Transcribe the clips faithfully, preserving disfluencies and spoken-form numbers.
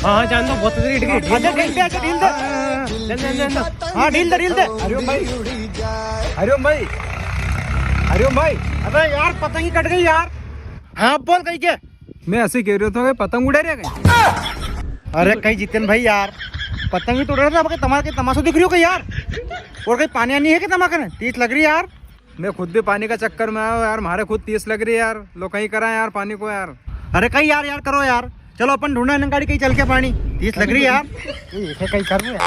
हाँ, हाँ, जान दो, बहुत तेज हिट गई। अच्छा, ढील दे, अच्छा, ढील दे। हाँ, हाँ, हाँ। चल, चल, चल, चल। हाँ, ढील दे, ढील दे। हरिओम भाई, हरिओम भाई, हरिओम भाई। अबे यार, पतंग ही कट गई यार। हाँ, बोल कई के। मैं ऐसे कह रहा था कि पतंग उड़ा रहा कई। अरे कई जितेन भाई यार, पतंग ही तो उड़ा रहा था, अब के तमारे के तमाशो दिख रही हो कई यार। और कई पानी आनी है कि तमारे कने? तीस लग रही है यार। मैं खुद भी पानी का चक्कर में आयो यार, म्हारे खुद तीस लग रही है यार। लो कई करा यार पानी को यार। अरे कई यार, यार करो यार। चलो अपन ढूंढा इन्हें गाड़ी कई चल के पानी। तीस लग रही है यार। ये कई कर रहे हैं।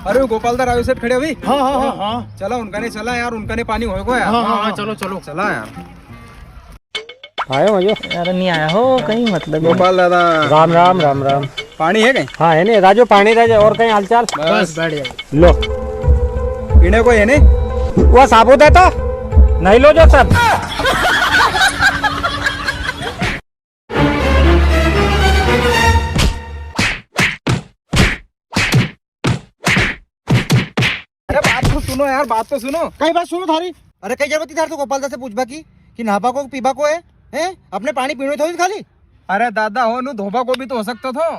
अरे वो गोपाल दा राजू सेठ खड़े हुई। हाँ, हाँ, हाँ, हाँ। चला उनका ने चला यार, उनका ने पानी होएगा यार। हाँ, हाँ, हाँ, चलो, चलो। चला यार। आयो मजो। यार, नहीं आया हो कई, मतलब। गोपाल दादा। राम, राम, राम, राम। पानी है कई? हाँ, है नी, राजू, पानी राजू, और कई हालचाल? बस, बढ़िया। लो। पीने को है नी? वो साबुत है तो? नहीं लो जो सब। अरे बात तो सुनो यार, बात तो सुनो। कई बात सुनो थारी। अरे कई जरूरत थी थारे तो गोपाल दा से पूछबा की कि नहाबा को पीबा को है, हैं? अपने पानी पीनो ही थोड़ी खाली। अरे दादा हो नु धोबा को भी तो हो सकतो थो।